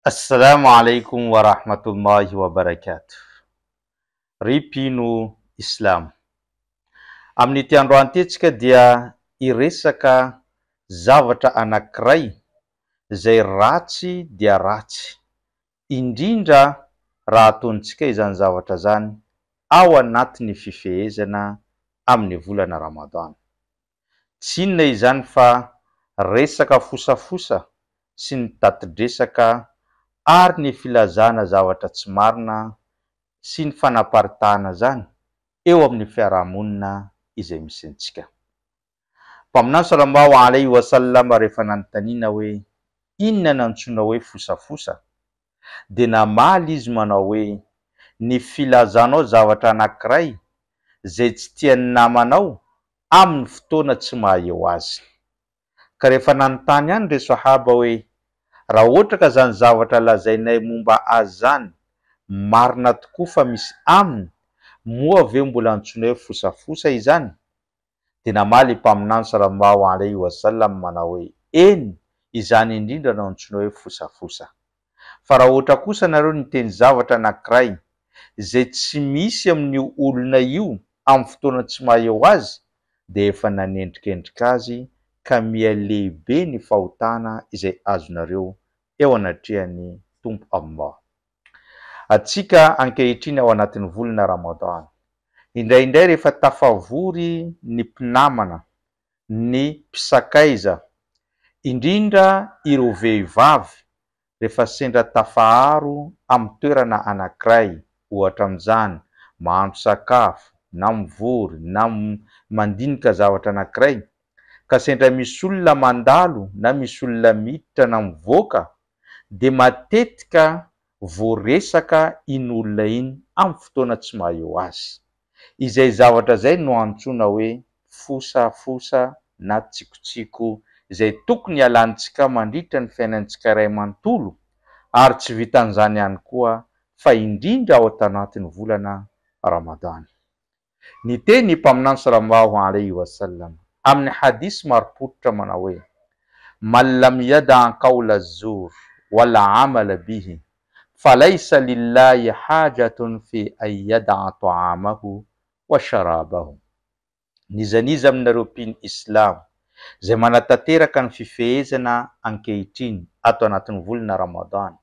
Assalamu alaikum wa rahmatullahi wa barakatuh. Ry mpino Islamo. Amin'ity androany ity tsika dia hiresaka zavatra anankiray izay ratsy dia ratsy, indrindra raha ataontsika izany zavatra izany ao anatin'ny fifehezana amin'ny volana Ramadan. Tsy inona izany fa resaka fosafosa sy ny tati-dresaka ary ny filazana zavatra tsy marina sy ny fanaparitahana izany eo amin'ny fiarahamonina izay misy antsika. Mpaminany Salallahu alaihi wa sallam rehefa nanontaniana hoe inona no antsoina hoe fosafosa dia namaly izy manao hoe ny filazanao zavatra anankiray izay tsy tian'ny namanao amin'ny fotoana tsy maha eo azy. Ka rehefa nanontany ihany ireo Sahaba hoe, Raha ohatra ka izany zavatra lazainay momba azy izany marina tokoa fa misy aminy, moa ve mbola antsoinay hoe fosafosa izany? Dia namaly i Mpaminany Salallahu alaihi wa sallam manao hoe, Eny, izany indrindra no antsoinay hoe fosafosa. Fa raha ohatra kosa nareo niteny zavatra anankiray izay tsy misy amin'io olona io amin'ny fotoana tsy maha eo azy dia efa nanendrikendrika azy ka miha lehibe ny fahotana izay azonareo eo anatrehan'ny Tompo Allah. Antsika ankehitriny ao anatin'ny volana Ramadan. Indraindray rehefa tafavory ny mpinamana, ny mpisakaiza, indrindra ireo vehivavy rehefa sendra tafaharo amin'ny toerana anankiray, ohatra amin'izany, mahandro sakafo, na mivory, na mandinika zavatra anankiray, ka sendra misy olona mandalo na misy olona miditra na mivoaka, dia matetika voaresaka iny olona iny amin'ny fotoana tsy maha eo azy. Izay zavatra izay no antsoina hoe fosafosa na tsikotsiko izay tokony hialantsika mandritra ny fiainantsika iray manontolo ary tsy vitan'izany ihany koa fa indrindra ao tanatin'ny volana Ramadany. Niteny ny Mpaminany Salallahu alaihi wa sallam amin'ny hadith marim-pototra manao hoe, Man lam yada' qawla az-zur wal 'amala bihi falaysa lillahi hajatun fi an yada'a ta'amahu wa sharabahu. N'iza n'iza aminareo mpino Islamo izay manatanteraka ny fifehezana ankehitriny ato anatin'ny volana Ramadan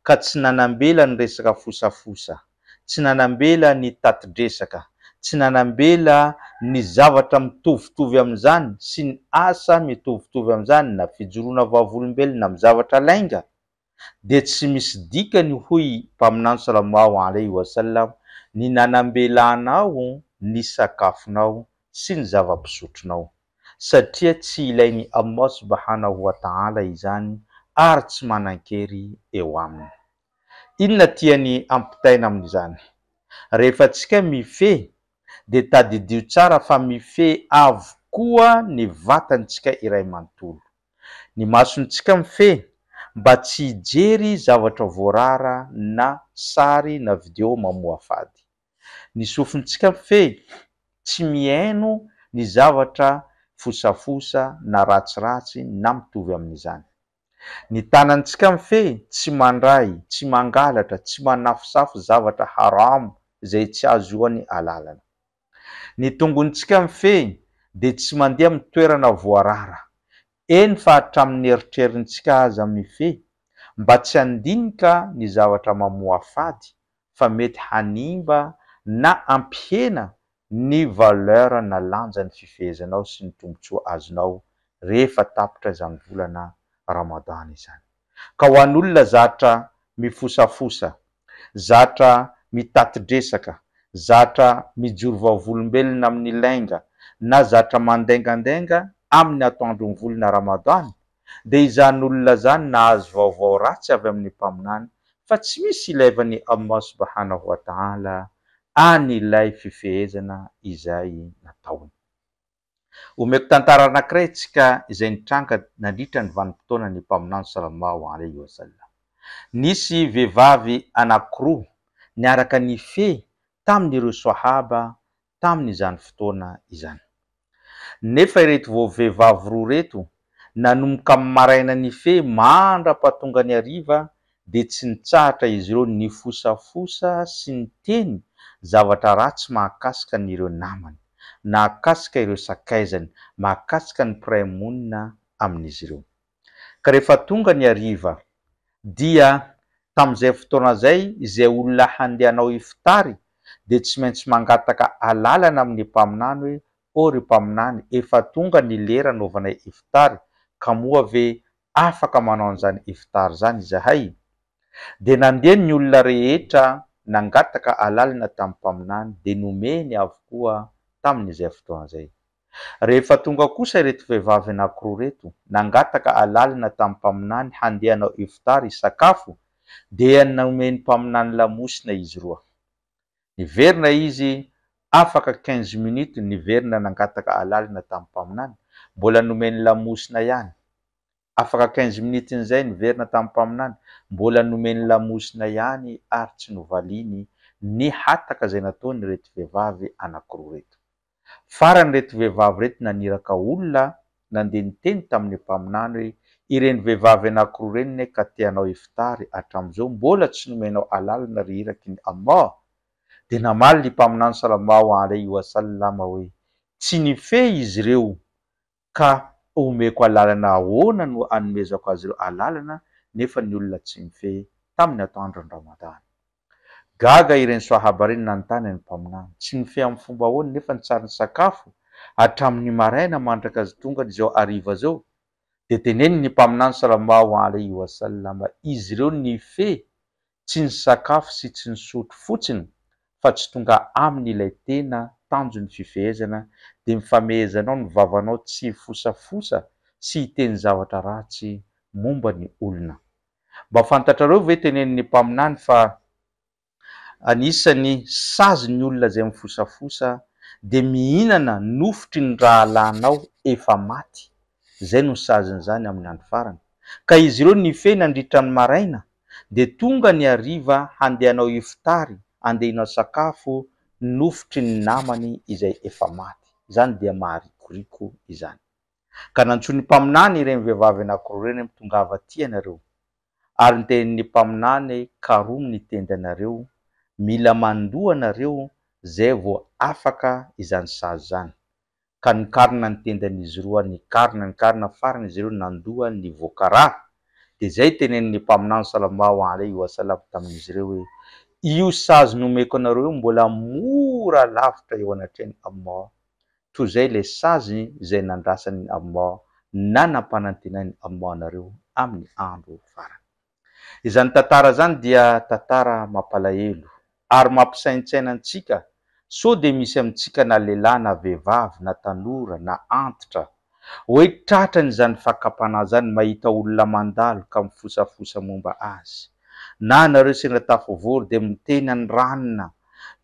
ka tsy nanambela ny resaka fosafosa, tsy nanambela ny tati-dresaka, tsy nanambela ny zavatra mitovitovy amin'izany sy ny asa mitovitovy amin'izany na fijoroana vavolombelona amin'ny zavatra lainga, dia tsy misy dikany hoy Mpaminany Salallahu alaihi wa sallam ny nanambelanao ny sakafonao sy ny zava-pisotronao, satria tsy ilain'i Allah subhanahu wa ta'ala izany ary tsy manan-kery eo aminy. Inona tiany ampitaina amin'izany? Rehefa tsika mifehy dia tadidio tsara fa mifehy avokoa ny vatantsika iray manontolo. Ny masontsika mifehy mba tsy hijery zavatra voarara na sary na video mamoafady. Ny sofintsika mifehy tsy mihaino ny zavatra fosafosa na ratsiratsy na mitovy amin'izany. Ny tanantsika mifehy tsy mandray, tsy mangalatra, tsy manafosafo zavatra haram izay tsy azoany alalana. Ny tongontsika mifehy dia tsy mandeha amin'ny toerana voarara, eny fa hatramin'ny eritrerintsika aza mifehy mba tsy handinika ny zavatra mamoafady fa mety hanimba na hampihena ny valeur na lanjan'ny fifehezanao sy ny tombotsoa azonao rehefa tapitra izany volana Ramadan izany. Ka ho an'olona zatra mifosafosa, zatra mitati-dresaka, zatra mijoro vavolombelona amin'ny lainga na zatra mandaingandainga amin'ny atoandron'ny volana Ramadan dia izany olona izany nahazo vaovao ratsy avy amin'ny Mpaminany fa tsy misy ilaivan'i Allah subhanahu wa ta'ala an'ilay fifehezana izay nataony. Omeko tantara anankiray antsika izay nitranga nandritra ny vanim-potoanan'ny Mpaminany Salallahu alaihi wa sallam. Nisy vehivavy anankiroa niaraka nifehy tamin'ireo Swahaba tamin'izany fotoana izany. Nefa ireto vao vehivavy roa ireto nanomboka maraina nifehy mandra-pahatonga ny hariva dia tsy nitsahatra izy ireo nifosafosa sy niteny zavatra ratsy mahakasika an'ireo namany, nahakasika ireo sakaizany, mahakasika ny mpiray monina amin'izy ireo. Ka rehefa tonga ny hariva dia tamin'izay fotoana izay, izay olona handeha hanao iftary dia tsy maintsy mangataka alalana amin'ny Mpaminany hoe, Ô ry Mpaminany, efa tonga ny lera anaovanay iftary, ka moa ve afaka manao an'izany iftar izany izahay? Dia nandeha ny olona rehetra nangataka alalana tamin'ny Mpaminany dia nomeny avokoa tamin'izay fotoana izay. Rehefa tonga kosa ireto vehivavy anankiroa ireto, nangataka alalana tamin'ny Mpaminany handeha hanao iftar hisakafo, dia nomen'ny Mpaminany lamosina izy roa. Niverina izy afaka quinze minutes niverina nangataka alalana tamin'ny Mpaminany, mbola nomeny lamosina ihany. Afaka quinze minutes n'izay niverina tamin'ny Mpaminany, mbola nomeny lamosina ihany ary tsy novaliany ny hataka izay nataon'ireto vehivavy anankiroa ireto. Farany ireto vehivavy ireto naniraka olona nandeha niteny tamin'ny Mpaminany hoe, Ireny vehivavy anankiroa ireny ne ka te hanao iftary hatramin'izao mbola tsy nomenao alalana ry Iraky ny Allah? Dia namaly ny Mpaminany Salallahu alaihi wa sallam hoe, Tsy nifehy izy ireo ka omeko alalana ahoana no anomezako azy ireo alalana nefa ny olona tsy mifehy tamin'ny atoandron'ny Ramadany. Gaga ireny Swahaba ireny nanontany an'ny Mpaminany, tsy nifehy amin'ny fomba ahoana nefa ny tsara ny sakafo hatramin'ny maraina mandraka tonga izao hariva izao? Dia teneniny ny Mpaminany Salallahu alaihi wa sallam, izy ireo nifehy tsy nisakafo sy tsy nisotro fotsiny fa tsy tonga aminy ilay tena tanjon'ny fifehezana dia mifamehezanao ny vavanao tsy hifosafosa sy hiteny zavatra ratsy momba ny olona. Mba fantatrareo ve tenenin'ny Mpaminany fa anisan'ny sazin'ny olona izay mifosafosa dia mihinana nofotry ny rahalahinao efa maty, izay no sazin'izany amin'ny andro farany. Ka izy ireo nifehy nandritra ny maraina dia tonga ny hariva handeha hanao iftary, handeha hinao sakafo nofotry ny namany izay efa maty. Izany dia maharikoriko izany. Ka nantsoin'ny Mpaminany ireny vehivavy anankiroa ireny hoe, Mitongava aty ianareo. Ary nitenin'ny Mpaminany, Karomy ny tendanareo, mila mandoa nareo zay vao afaka izany sazy izany. Ka nikarina ny tendan'izy roa, nikarina, nikarina, farany izy ireo nandoa nivoaka rà. Dia izay tenenin'ny Mpaminany Salallahu alaihi wa sallam tamin'izy ireo hoe, Io sazy nomeko anareo io mbola mora lavitra eo anatrehan'i Allah Toy izay ilay sazy izay nandrasan'i Allah na nampanantenain'i Allah anareo amin'ny andro farany. Izany tantara izany dia tantara mampalahelo ary mampisaintsaina antsika sao dia misy amintsika na lehilahy na vehivavy na tanora na antitra hoe tratran'izany fakam-panahy izany mahita olona mandalo ka mifosafosa momba azy na nareo sendra tafavory dia miteny an'i ranona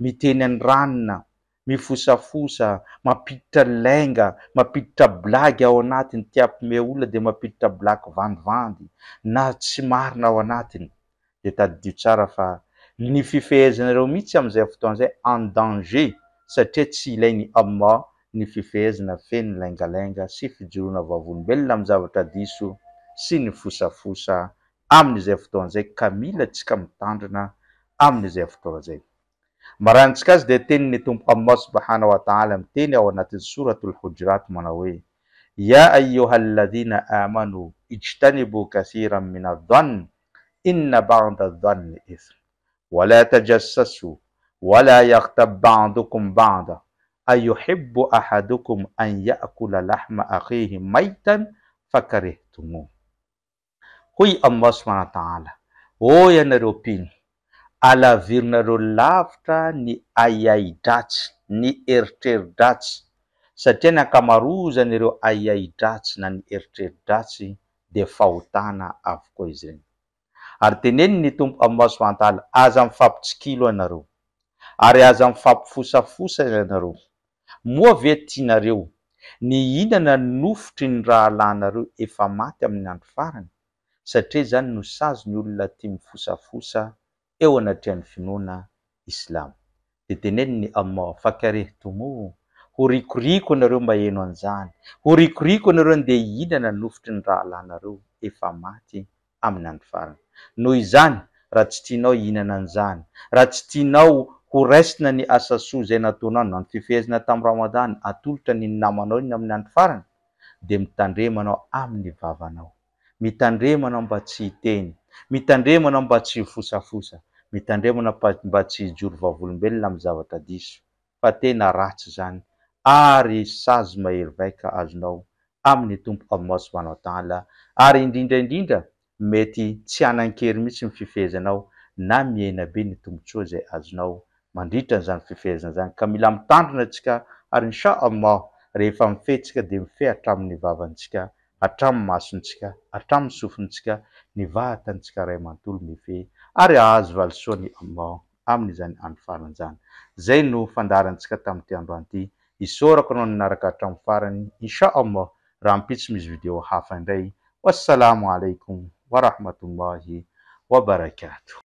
miteny an'i ranona mifosafosa, mampiditra lainga, mampiditra blague ao anatiny, te hampime olona dia mampiditra blague vandivandy na tsy marina ao anatiny, dia tadidio tsara fa ny fifehezanareo mihitsy amin'izay fotoana izay en danger satria tsy ilain'i Allah ny fifehezana feno laingalainga sy fijoroana vavolombelona amin'ny zavatra diso sy ny fosafosa amin'izay fotoana izay ka mila tsika mitandrina amin'izay fotoana izay. Marahantsika azy dia tenin'ny Tompo Allah subhanahu wa ta'ala miteny ao anatin'ny Souratul Hujurat manao hoe, Ya ayyuhalladhina amanu ijtanibu kathiran minadh-dhann inna ba'da adh-dhanni ithm wa la tajassasu wa la yaghtab ba'dukum ba'da ayuhibbu ahadukum an ya'kula lahma akhihi maytan fakarihtumuh. Hoy Allah subhanahu wa ta'ala, Ô ianareo mpino! Alavironareo lavitra ny ahiahi-dratsy, ny eritreri-dratsy, satria ny ankamarozan'ireo ahiahi-dratsy na ny eritreri-dratsy dia fahotana avokoa izy ireny. Ary teneniny ny Tompo Allah subhanahu wa ta'ala, Aza mifampitsikilo ianareo, ary aza mifampifosafosa ianareo, Moa ve tianareo ny hihinana ny nofotry ny rahalahinareo efa maty amin'ny andro farany? Satria izany no sazy ny olona tia mifosafosa eo anatrehan'ny finoana Islamo. Dia tenenin'i Allah, Fakarihtumu, ho rikoriko ianareo maheno an'izany, ho rikoriko ianareo andeha hihinana ny nofotry ny rahalahinareo efa maty amin'ny andro farany. Noho izany, raha tsy tianao hihinana an'izany, raha tsy tianao ho raisina ny asa soa izay nataonao na ny fifehezana tamin'ny Ramadany atolotra ny namanao iny amin'ny andro farany, dia mitandrema anao amin'ny vavanao. Mitandrema anao mba tsy hiteny. Mitandrema anao mba tsy hifosafosa. Mitandrema anao mba tsy hijoro vavolombelona amin'ny zavatra diso. Fa tena ratsy izany ary sazy mahery vaika azonao amin'ny Tompo Allah subhanahu wa ta'ala ary indrindra indrindra mety tsy hanan-kery mihitsy ny fifehezanao na mihena be ny tombontsoa izay azonao mandritra an'izany fifehezana izany ka mila mitandrina tsika ary in sha Allah rehefa mifehy tsika dia mifehy hatramin'ny vavantsika hatramin'ny masontsika hatramin'ny sofintsika ny vatantsika ray manontolo mifehy ary hahazo valisoa ny Allah amin'izany andro farany izany. Izay no fandaharantsika tamin'ity androany ity. Isaorako anao nanaraka hatramin'ny farany. Insha Allah rahampitso misy video hafa indray. Wassalamo alaikum warahmatullahi wabarakatuh.